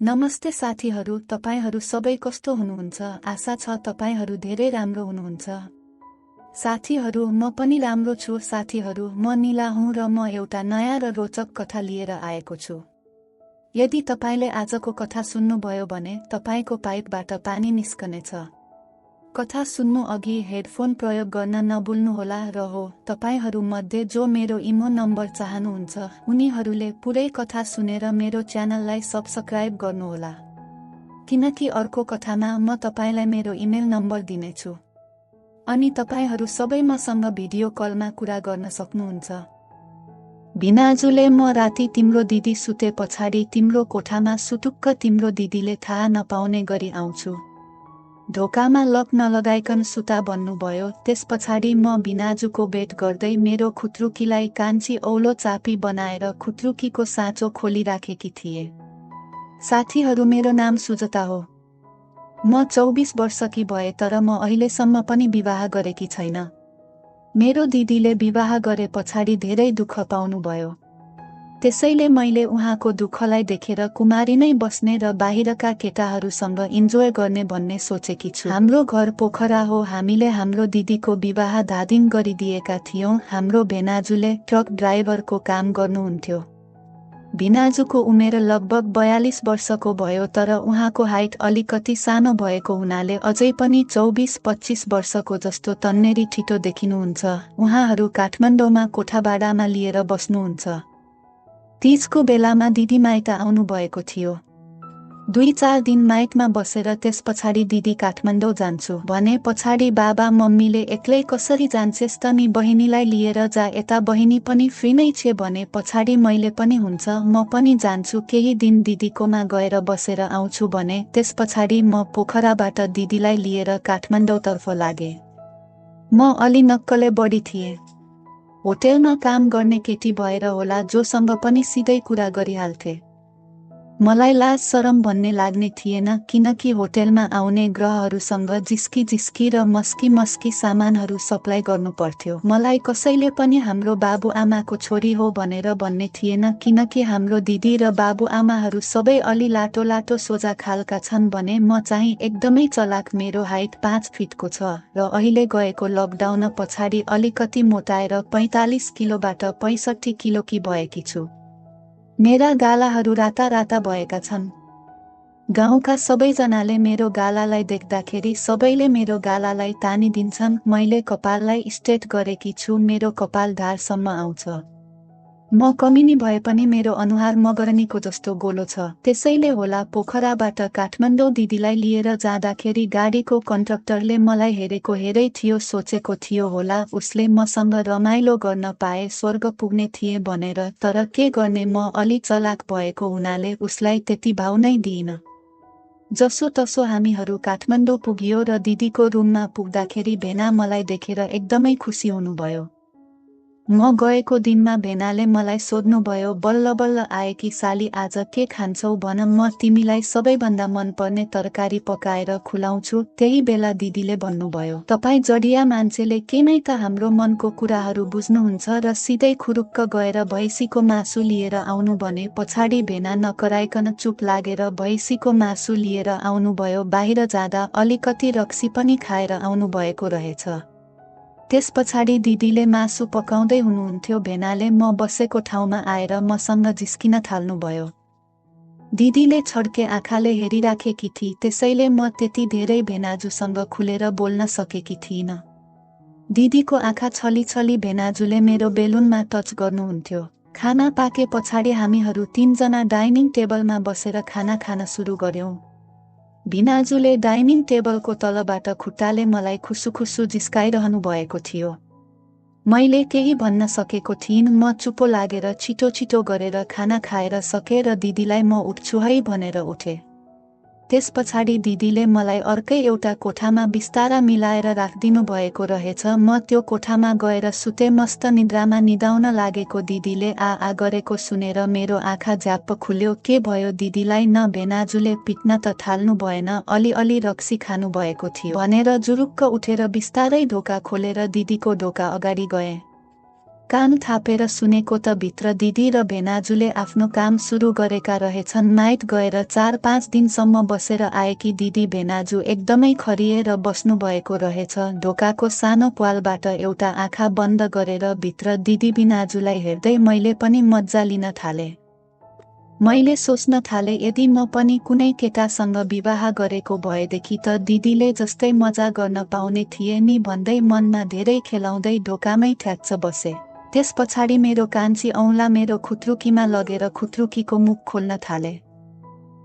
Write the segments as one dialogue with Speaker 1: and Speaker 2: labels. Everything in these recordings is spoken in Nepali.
Speaker 1: नमस्ते साथीहरू, तपाईहरू सबै कस्तो हुनुहुन्छ? आशा छ तपाईहरू धेरै राम्रो हुनुहुन्छ। साथीहरू, म पनि राम्रो छु। साथीहरू, म नीला हुँ र म एउटा नयाँ र रोचक कथा लिएर आएको छु। यदि तपाईले आजको कथा सुन्नुभयो भने तपाईको पाइपबाट पानी निस्कनेछ। कथा सुन्नु अघि हेडफोन प्रयोग गर्न नभुल्नुहोला र हो, तपाईहरू मध्ये जो मेरो इमो नम्बर चाहनुहुन्छ उनीहरूले पुरै कथा सुनेर मेरो च्यानललाई सब्स्क्राइब गर्नुहोला, किनकि अर्को कथामा म तपाईलाई मेरो इमेल नम्बर दिनेछु अनि तपाईहरू सबै मसँग भिडियो कलमा कुरा गर्न सक्नुहुन्छ। भिनाजुले म राति तिम्रो दिदी सुते पछाडि तिम्रो कोठामा सुटुक्क तिम्रो दिदीले थाहा नपाउने गरी आउँछु। ढोकामा लक नलगाइकन सुता भन्नुभयो। त्यस पछाडि म भिनाजुको बेट गर्दै मेरो खुत्रुकीलाई कान्छी औलो चापी बनाएर खुत्रुकीको साँचो खोलिराखेकी थिए। साथीहरू, मेरो नाम सुजता हो। म 24 वर्षकी भए तर म अहिलेसम्म पनि विवाह गरेकी छैन। मेरो दिदीले विवाह गरे पछाडि धेरै दुःख पाउनुभयो। त्यसैले मैले उहाँको दुःखलाई देखेर कुमारी नै बस्ने र बाहिरका केटाहरूसँग इन्जोय गर्ने भन्ने सोचेकी छु। हाम्रो घर पोखरा हो। हामीले हाम्रो दिदीको विवाह धादिङ गरिदिएका थियौं। हाम्रो भेनाजुले ट्रक ड्राइभरको काम गर्नुहुन्थ्यो। भिनाजुको उमेर लगभग 42 वर्षको भयो, तर उहाँको हाइट अलिकति सानो भएको हुनाले अझै पनि 24-25 वर्षको जस्तो तन्नेरी ठिटो देखिनुहुन्छ। उहाँहरू काठमाडौँमा कोठाबाडामा लिएर बस्नुहुन्छ। तीजको बेलामा दिदी माइत आउनु भएको थियो। 2-4 दिन माइतमा बसेर त्यस पछाडि दिदी काठमाडौँ जान्छु भने पछाडि बाबा मम्मीले एक्लै कसरी जान्छेस् त नि, बहिनीलाई लिएर जा, यता बहिनी पनि फ्री नै छे भने पछाडि मैले पनि हुन्छ म पनि जान्छु, केही दिन दिदीकोमा गएर बसेर आउँछु भने त्यस पछाडि म पोखराबाट दिदीलाई लिएर काठमाडौँतर्फ लागे। म अलि नक्कले बढी थिएँ। होटेलमा काम गर्ने केटी भएर होला, जोसँग पनि सिधै कुरा गरिहाल्थे। मलाई लाज शरम भन्ने लाग्ने थिएन, किनकि होटेलमा आउने ग्राहकहरूसँग जिस्की र मस्की सामानहरू सप्लाई गर्नु पर्थ्यो। मलाई कसैले पनि हाम्रो बाबुआमाको छोरी हो भनेर भन्ने थिएन, किनकि हाम्रो दिदी र बाबुआमाहरू सबै अलि लाटो सोझा खालका छन् भने म चाहिँ एकदमै चलाक। मेरो हाइट 5 फिटको छ र अहिले गएको लकडाउन पछाडि अलिकति मोटाएर 45 किलोबाट 65 किलोकी भएकी छु। मेरा गालाहरू राता भएका छन्। गाउँका सबैजनाले मेरो गालालाई देख्दाखेरि सबैले मेरो गालालाई तानिदिन्छन्। मैले कपाललाई स्ट्रेट गरेकी छु, मेरो कपाल ढाडसम्म आउँछ। म कमिनी भए पनि मेरो अनुहार मगरनीको जस्तो गोलो छ। त्यसैले होला पोखराबाट काठमाडौँ दिदीलाई लिएर जाँदाखेरि गाडीको कन्ट्रक्टरले मलाई हेरेको हेरै थियो, सोचेको थियो होला उसले मसँग रमाइलो गर्न पाए स्वर्ग पुग्ने थिए भनेर, तर के गर्ने, म अलि चलाक भएको हुनाले उसलाई त्यति भाउ नै दिइन। जसो तसो हामीहरू काठमाडौँ पुगियो र दिदीको रुममा पुग्दाखेरि भेना मलाई देखेर एकदमै खुसी हुनुभयो। म गएको दिनमा भेनाले मलाई सोध्नुभयो, बल्ल आएकी साली, आज के खान्छौ भन, म तिमीलाई सबैभन्दा मनपर्ने तरकारी पकाएर खुलाउँछु। त्यही बेला दिदीले भन्नुभयो, तपाई जडिया मान्छेले के नै त हाम्रो मनको कुराहरू बुझ्नुहुन्छ र सिधै खुरुक्क गएर भैँसीको मासु लिएर आउनु भने पछाडि भेना नकराइकन चुप लागेर भैँसीको मासु लिएर आउनुभयो। बाहिर जाँदा अलिकति रक्सी पनि खाएर आउनु भएको रहेछ। त्यस पछाडि दिदीले मासु पकाउँदै हुनुहुन्थ्यो। भेनाले म बसेको ठाउँमा आएर मसँग जिस्किन थाल्नुभयो। दिदीले छड्के आँखाले हेरिराखेकी थिए, त्यसैले म त्यति धेरै भेनाजुसँग खुलेर बोल्न सकेकी थिइनँ। दिदीको आँखा छली भेनाजुले मेरो बेलुनमा टच गर्नुहुन्थ्यो। खाना पाके पछाडि हामीहरू 3 जना डाइनिङ टेबलमा बसेर खाना खान सुरु गर्यौं। भिनाजुले डाइनिङ टेबलको तलबाट खुट्टाले मलाई खुसुखुसु जिस्काइरहनु भएको थियो। मैले केही भन्न सकेको थिइनँ। म चुपो लागेर छिटो गरेर खाना खाएर सके र दिदीलाई म उठ्छु है भनेर उठे। त्यस पछाडि दिदीले मलाई अर्कै एउटा कोठामा बिस्तारा मिलाएर राखिदिनु भएको रहेछ। म त्यो कोठामा गएर सुते। मस्त निद्रामा निदाउन लागेको दिदीले आ गरेको सुनेर मेरो आँखा झ्याप्प खुल्यो। के भयो दिदीलाई? न भेनाजुले पिट्न त थाल्नु भएन, अलि रक्सी खानु भएको थियो भनेर जुरुक्क उठेर बिस्तारै ढोका खोलेर दिदीको ढोका अगाडि गए। कान थापेर सुनेको त भित्र दिदी र भेनाजुले आफ्नो काम सुरु गरेका रहेछन्। नाइट गएर 4-5 दिनसम्म बसेर आएकी दिदी भेनाजु एकदमै खरिएर बस्नुभएको रहेछ। ढोकाको सानो प्वालबाट एउटा आँखा बन्द गरेर भित्र दिदी भेनाजुलाई हेर्दै मैले पनि मज्जा लिन थालेँ। मैले सोच्न थालेँ यदि म पनि कुनै केटासँग विवाह गरेको भएदेखि त दिदीले जस्तै मजा गर्न पाउने थिएँ नि भन्दै मनमा धेरै खेलाउँदै ढोकामै ठ्याच्च बसे। त्यस पछाडि मेरो कान्छी औँला मेरो खुत्रुकीमा लगेर खुत्रुकीको मुख खोल्न थाले।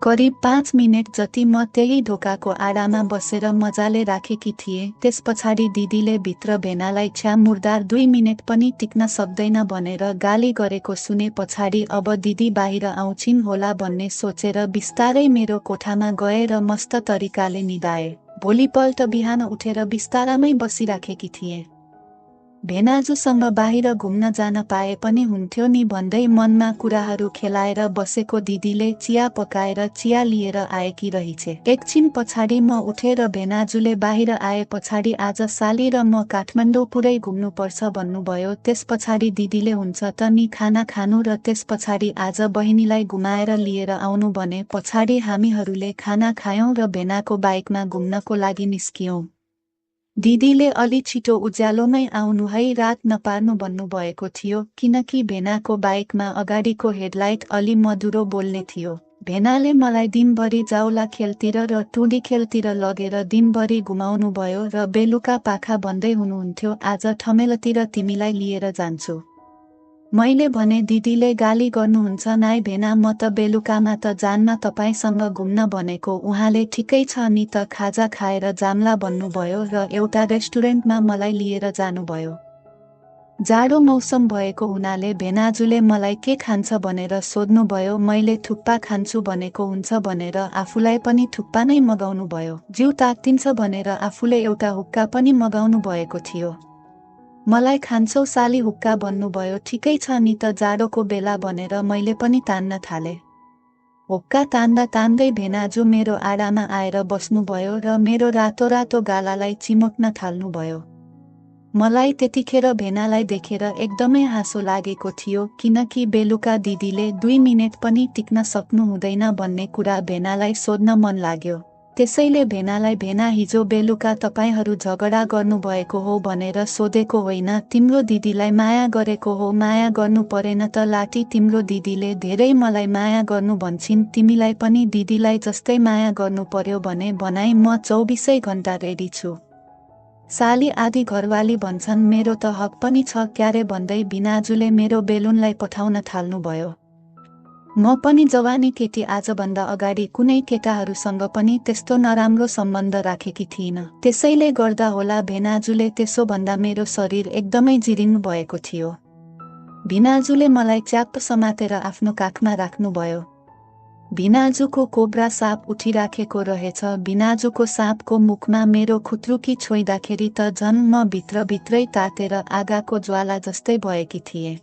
Speaker 1: करिब 5 मिनेट जति म त्यही ढोकाको आडामा बसेर मजाले राखेकी थिएँ। त्यस पछाडि दिदीले भित्र भेनालाई छ्या मुर्दार 2 मिनेट पनि टिक्न सक्दैन भनेर गाली गरेको सुने पछाडि अब दिदी बाहिर आउँछिन् होला भन्ने सोचेर बिस्तारै मेरो कोठामा गएर मस्त तरिकाले निदाए। भोलिपल्ट बिहान उठेर बिस्तारामै बसिराखेकी थिएँ। भेनाजुसँग बाहिर घुम्न जान पाए पनि हुन्थ्यो नि भन्दै मनमा कुराहरू खेलाएर बसेको दिदीले चिया पकाएर चिया लिएर आएकी रहिछे। एकछिन पछाडि म उठेर भेनाजुले बाहिर आए पछाडि आज साली र म काठमाडौँ पुरै घुम्नुपर्छ भन्नुभयो। त्यस पछाडि दिदीले हुन्छ त नि खाना खानु र त्यस पछाडि आज बहिनीलाई घुमाएर लिएर आउनु भने पछाडि हामीहरूले खाना खायौं र भेनाको बाइकमा घुम्नको लागि निस्कियौं। दिदीले अलि छिटो उज्यालोमै आउनु है रात नपार्नु भन्नुभएको थियो किनकि भेनाको बाइकमा अगाडिको हेडलाइट अलि मधुरो बोल्ने थियो। भेनाले मलाई दिनभरि जाउला खेलतिर र टुडी खेलतिर लगेर दिनभरि घुमाउनु भयो र बेलुका पाखा भन्दै हुनुहुन्थ्यो आज ठमेलतिर तिमीलाई लिएर जान्छु। मैले भने दिदीले गाली गर्नुहुन्छ नाइ भेना म त बेलुकामा त जान्न तपाईसँग घुम्न भनेको उहाँले ठिकै छ नि त खाजा खाएर जाम्ला भन्नुभयो र एउटा रेस्टुरेन्टमा मलाई लिएर जानुभयो। जाडो मौसम भएको हुनाले भेनाजुले मलाई के खान्छ भनेर सोध्नुभयो। मैले थुक्पा खान्छु भनेको हुन्छ भनेर आफूलाई पनि थुक्पा नै मगाउनु भयो। जिउ तात्तिन्छ भनेर आफूले एउटा हुक्का पनि मगाउनु भएको थियो। मलाई खान्छौ साली हुक्का भन्नुभयो। ठिकै छ नि त जाडोको बेला भनेर मैले पनि तान्न थाले। हुक्का तान्दा तान्दै भेनाजु मेरो आडामा आएर बस्नुभयो र मेरो रातो रातो गालालाई चिमोट्न थाल्नुभयो। मलाई त्यतिखेर भेनालाई देखेर एकदमै हाँसो लागेको थियो किनकि बेलुका दिदीले 2 मिनेट पनि टिक्न सक्नु हुँदैन भन्ने कुरा भेनालाई सोध्न मन लाग्यो। त्यसैले भेनालाई भेना हिजो बेलुका तपाईहरू झगडा गर्नुभएको हो भनेर सोधेको होइन तिम्रो दिदीलाई माया गरेको हो। माया गर्नु परेन त लाटी तिम्रो दिदीले धेरै मलाई माया गर्नु भन्छिन् तिमीलाई पनि दिदीलाई जस्तै माया गर्नु पर्यो भने भनाइ म 24 घण्टा रेडी छु। साली आदि घरवाली भन्छन् मेरो त हक पनि छ क्यारे भन्दै भिनाजुले मेरो बेलुनलाई पठाउन थाल्नुभयो। म पनि जवानी केटी आजभन्दा अगाडि कुनै केटाहरूसँग पनि त्यस्तो नराम्रो सम्बन्ध राखेकी थिइनँ। त्यसैले गर्दा होला भेनाजुले त्यसो भन्दा मेरो शरीर एकदमै जिरिनु भएको थियो। भिनाजुले मलाई च्याप्प समातेर आफ्नो काखमा राख्नुभयो। भिनाजुको कोब्रा साप उठिराखेको रहेछ। भिनाजुको सापको मुखमा मेरो खुत्रुकी छोइदाखेरि त झन् म भित्रभित्रै तातेर आगाको ज्वाला जस्तै भएकी थिएँ।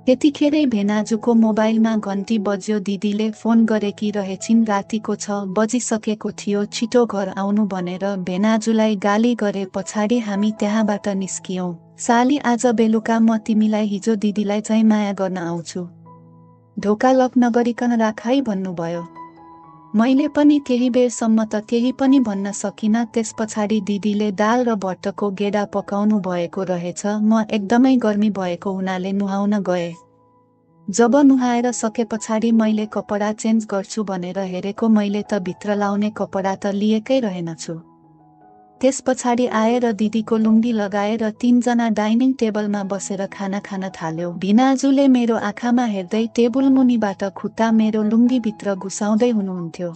Speaker 1: त्यतिखेरै भेनाजुको मोबाइलमा घन्टी बज्यो। दिदीले फोन गरेकी रहेछिन्। रातिको 6 बजिसकेको थियो। छिटो घर आउनु भनेर भेनाजुलाई गाली गरे पछाडि हामी त्यहाँबाट निस्कियौं। साली आज बेलुका म तिमीलाई हिजो दिदीलाई चाहिँ माया गर्न आउँछु। ढोका लक नगरिकन राख है भन्नुभयो। मैले पनि केही बेरसम्म त केही पनि भन्न सकिनँ। त्यस पछाडि दिदीले दाल र भट्टको गेडा पकाउनु भएको रहेछ। म एकदमै गर्मी भएको हुनाले नुहाउन गए। जब नुहाएर सके पछाडि मैले कपडा चेन्ज गर्छु भनेर हेरेको मैले त भित्र लाउने कपडा त लिएकै रहेनछु। त्यस पछाडि आएर दिदीको लुङ्गी लगाएर 3 जना डाइनिङ टेबलमा बसेर खाना खान थाल्यो। भिनाजुले मेरो आँखामा हेर्दै टेबुल मुनिबाट खुट्टा मेरो लुङ्गीभित्र घुसाउँदै हुनुहुन्थ्यो।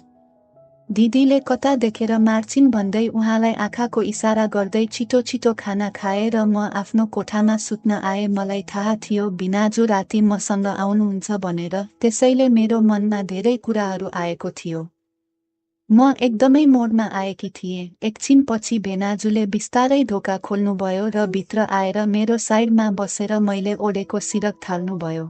Speaker 1: दिदीले कता देखेर मार्छिन् भन्दै उहाँलाई आँखाको इसारा गर्दै छिटो छिटो खाना खाए र म आफ्नो कोठामा सुत्न आए। मलाई थाहा थियो भिनाजु राति मसँग आउनुहुन्छ भनेर, त्यसैले मेरो मनमा धेरै कुराहरू आएको थियो। म एकदमै मोडमा आएकी थिएँ। एकछिन पछि भेनाजुले बिस्तारै ढोका खोल्नुभयो र भित्र आएर मेरो साइडमा बसेर मैले ओडेको सिरक थाल्नुभयो।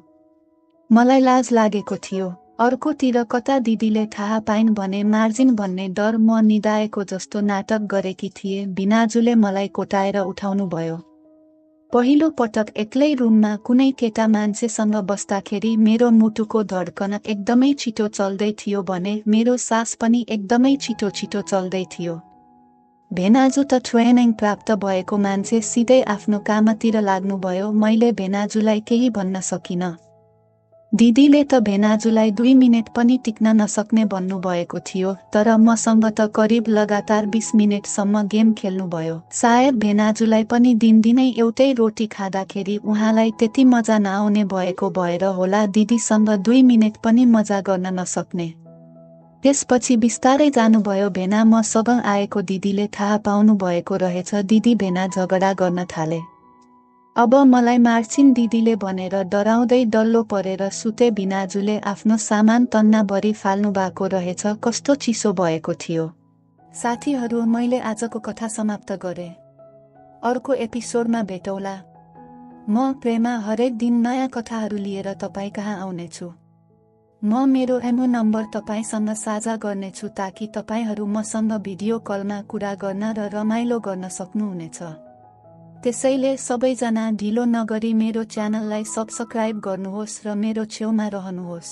Speaker 1: मलाई लाज लागेको थियो। अर्कोतिर कता दिदीले थाहा पाइन् भने मार्जिन भन्ने डर म निदाएको जस्तो नाटक गरेकी थिए। भिनाजुले मलाई कोटाएर उठाउनुभयो। पहिलो पटक एक्लै रुममा कुनै केटा मान्छेसँग बस्दाखेरि मेरो मुटुको धड्कन एकदमै छिटो चल्दै थियो भने मेरो सास पनि एकदमै छिटो छिटो चल्दै थियो। भेनाजु त ट्रेनिङ प्राप्त भएको मान्छे सिधै आफ्नो कामतिर लाग्नुभयो। मैले भेनाजुलाई केही भन्न सकिनँ। दिदीले त भेनाजुलाई 2 मिनेट पनि टिक्न नसक्ने भन्नुभएको थियो, तर मसँग त करिब लगातार 20 मिनेटसम्म गेम खेल्नुभयो। सायद भेनाजुलाई पनि दिनदिनै एउटै रोटी खाँदाखेरि उहाँलाई त्यति मजा नआउने भएको भएर होला दिदीसँग 2 मिनेट पनि मजा गर्न नसक्ने। त्यसपछि बिस्तारै जानुभयो। भेना मसँग आएको दिदीले थाहा पाउनु भएको रहेछ। दिदी भेना झगडा गर्न थाले। अब मलाई मार्छिन् दिदीले भनेर डराउँदै डल्लो परेर सुते। भिनाजुले आफ्नो सामान तन्नाभरि फाल्नुभएको रहेछ। कस्तो चिसो भएको थियो। साथीहरू, मैले आजको कथा समाप्त गरेँ। अर्को एपिसोडमा भेटौँला। म प्रेमा हरेक दिन नयाँ कथाहरू लिएर तपाईँ कहाँ आउनेछु। म मेरो एमो नम्बर तपाईँसँग साझा गर्नेछु ताकि तपाईँहरू मसँग भिडियो कलमा कुरा गर्न र रमाइलो गर्न सक्नुहुनेछ। त्यसैले सबैजना ढिलो नगरी मेरो च्यानललाई सब्स्क्राइब गर्नुहोस् र मेरो छेउमा रहनुहोस्।